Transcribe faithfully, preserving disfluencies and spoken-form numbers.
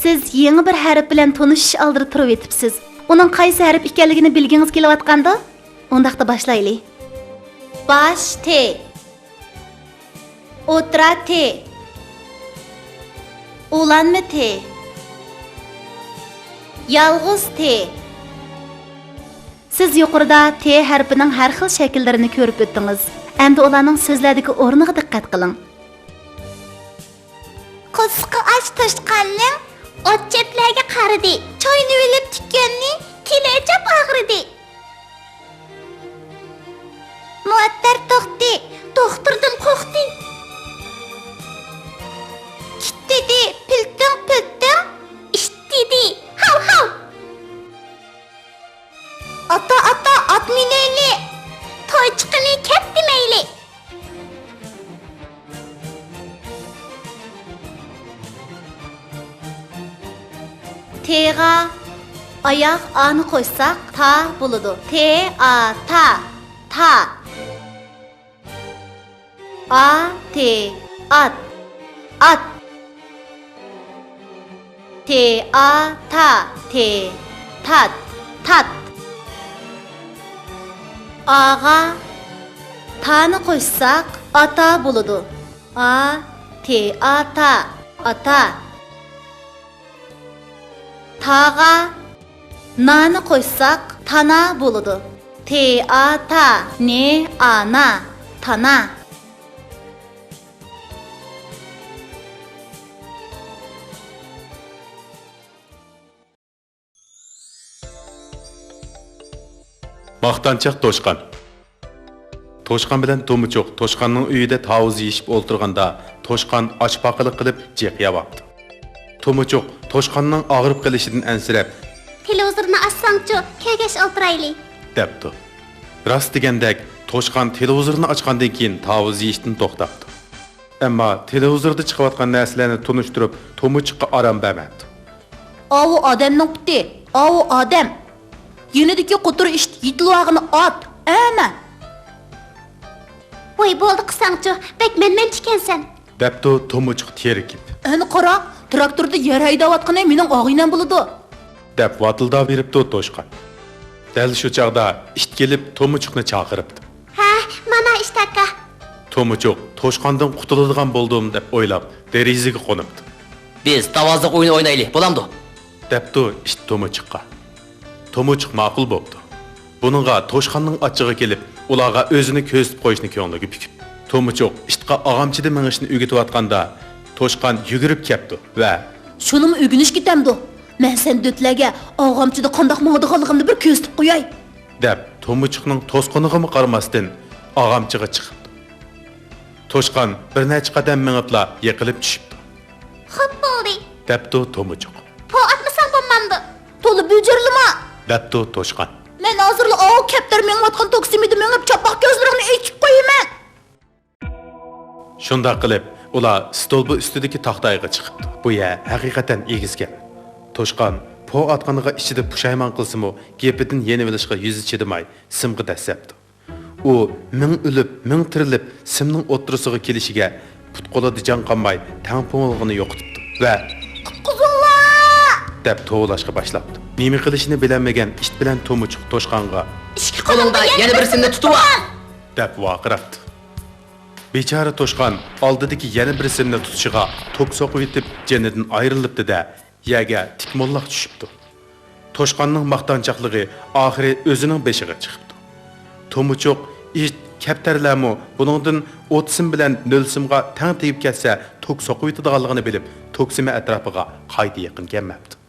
سىز يېڭى بىر ھەرپ بىلەن تونۇشۇش ئالدىدا تۇرۇۋېتىپسىز. ئۇنىڭ قايسى ھەرپ ئىكەنلىكىنى بىلگىڭىز كېلىۋاتقاندۇ؟ ئۇنداقتا باشلايلى. باش تى. ئوتتۇرا تى. ئۇلانما تى. يالغۇز تى. سىز يۇقىرىدا تى ھەرپىنىڭ ھەر خىل شەكىللىرىنى كۆرۈپ ئۆتتىڭىز. ئەمدى ئۇلارنىڭ سۆزلەردىكى ئورنىغا دىققەت قىلىڭ. قورسىقى ئاچ توشقاننىڭ ئوت-چۆپلەرگە قارىدى. چاينىۋېلىپ تىكەننى تىلى ئاچاپ ئاغرىدى. مۇئەتتەر توختى، دوختۇردىن قورقتى. كىت دېدى، پىلتىڭ، پىلتىڭ، ئىت دېدى، ھاۋ، ھاۋ. ئاتا، ئاتا، ئات مىنەيلى، توي چىقىنى كەت دېمەيلى. تىغا ئاياغ ئانى قوشساق، تا بولىدۇ. تى، ئا، تا، تا. ئا، تى، ئات، ئات. تى، ئا، تا، تى، تات، تات. ئاغا تانى قوشساق، ئاتا بولىدۇ. ئا، تى، ئا، تا، ئاتا. تاغا نانى قوشساق، تانا بولىدۇ. تى، ئا، تا، نى، ئا، نا، تانا. ماختانچاق توشقان. توشقان بىلەن تومۇچۇق توشقاننىڭ ئۆيىدە تاۋۇز يېيىشىپ ئولتۇرغاندا، توشقان ئاچ پاقىلىق قىلىپ جىق يەۋاپتۇ. تومۇچۇق توشقاننىڭ ئاغرىپ قېلىشىدىن ئەنسىرەپ، تېلېۋىزورنى ئاچساڭچۇ، كەلگەچ ئولتۇرايلى، دەپتۇ. راست دېگەندەك، توشقان تېلېۋىزورنى ئاچقاندىن كېيىن تاۋۇز يېيىشتىن توختاپتۇ. ئەمما تېلېۋىزوردا چىقىۋاتقان نەرسىلەرنى تونۇشتۇرۇپ، تومۇچۇققا ئارام بەرمەپتۇ. ئاۋۇ ئادەمنىڭ پۇتى، ئاۋۇ ئادەم. يېنىدىكى قوتۇر ئىت، يېتىلىۋالغىنى ئات، ئەمە. ۋاي، بولدى قىلساڭچۇ، بەك مەنمەنچىكەنسەن، دەپتۇ تومۇچۇق تېرىكىپ. ئەنە قارا، تىراكتوردا يەر ھەيدەۋاتقىنى مېنىڭ ئاغىنەم بولىدۇ، دەپ ۋاتىلداۋېرىپتۇ توشقان. دەل شۇ چاغدا ئىت كېلىپ تومۇچۇقنى چاقىرىپتۇ. ھە، مانا ئىت ئاكا. تومۇچۇق توشقاندىن قۇتۇلىدىغان بولدۇم دەپ ئويلاپ، دېرىزىگە قونۇپتۇ. بىز تاۋازلىق ئويۇنى ئوينايلى، بولامدۇ؟ دەپتۇ ئىت تومۇچۇققا. تومۇچۇق ماقۇل بوپتۇ. بۇنىڭغا توشقاننىڭ ئاچچىقى كېلىپ، ئۇلارغا ئۆزىنى كۆرسىتىپ قويۇشنى كۆڭلىگە پۈكۈپتۇ. تومۇچۇق ئىتقا ئاغامچىدا مېڭىشنى ئۆگىتىۋاتقاندا، توشقان يۈگۈرۈپ كەپتۇ ۋە، شۇنىمۇ ئۆگىنىش كېتەمدۇ؟ مەن سەن دۆتلەرگە ئاغامچىدا قانداق ماڭىدىغانلىقىمنى بىر كۆرسىتىپ قوياي، دەپ، تومۇچۇقنىڭ توسقىنىغىمۇ قارىماستىن، ئاغامچىغا چىقىپتۇ. توشقان بىر نەچچە قەدەم مېڭىپلا يىقىلىپ چۈشۈپتۇ. خوپ بولدى، دەپتۇ تومۇچۇق. پو ئاتمىساڭ بولمامدۇ؟ تولا بۇجۇرلىما، دەپتۇ توشقان. مەن ھازىرلا ئاۋۇ كەپتەر مېڭىۋاتقان توكسىمىدا مېڭىپ، چاپاق كۆزلىرىڭنى ئېچىپ قويىمەن. شۇنداق قىلىپ، ئۇلار ستولبا ئۈستىدىكى تاختايغا چىقىپتۇ. بۇ يەر ھەقىقەتەن ئېگىزكەن. توشقان پو ئاتقىنىغا ئىچىدە پۇشايمان قىلسىمۇ، گېپىدىن يېنىۋېلىشقا يۈزى چىدىماي، سىمغا دەسسەپتۇ. ئۇ مىڭ ئۆلۈپ، مىڭ تىرىلىپ، سىمنىڭ ئوتتۇرىسىغا كېلىشىگە پۇت-قولىدا جان قالماي، تەڭپۇڭلۇقىنى يوقىتىپتۇ ۋە، قۇتقۇزۇڭلار! دەپ توۋلاشقا باشلاپتۇ. نېمە قىلىشىنى بىلەلمىگەن ئىت بىلەن تومۇچۇق توشقانغا، ئىككى قولۇڭدا يەنە بىر سىمنى تۇتۇۋال! دەپ ۋارقىراپتۇ. بىچارە توشقان ئالدىدىكى يەنە بىر سىمنى تۇتۇشىغا توك سوقۇۋېتىپ، جېنىدىن ئايرىلىپتۇ-دە، يەرگە تىك موللاق چۈشۈپتۇ. توشقاننىڭ ماختانچاقلىقى ئاخىرى ئۆزىنىڭ بېشىغا چىقىپتۇ. تومۇچۇق، ئىت، كەپتەرلەرمۇ بۇنىڭدىن ئوت سىم بىلەن نۆل سىمغا تەڭ تېگىپ كەتسە، توك سوقۇۋېتىدىغانلىقىنى بىلىپ، توك سىمى ئەتراپىغا قايتا يېقىن كەلمەپتۇ.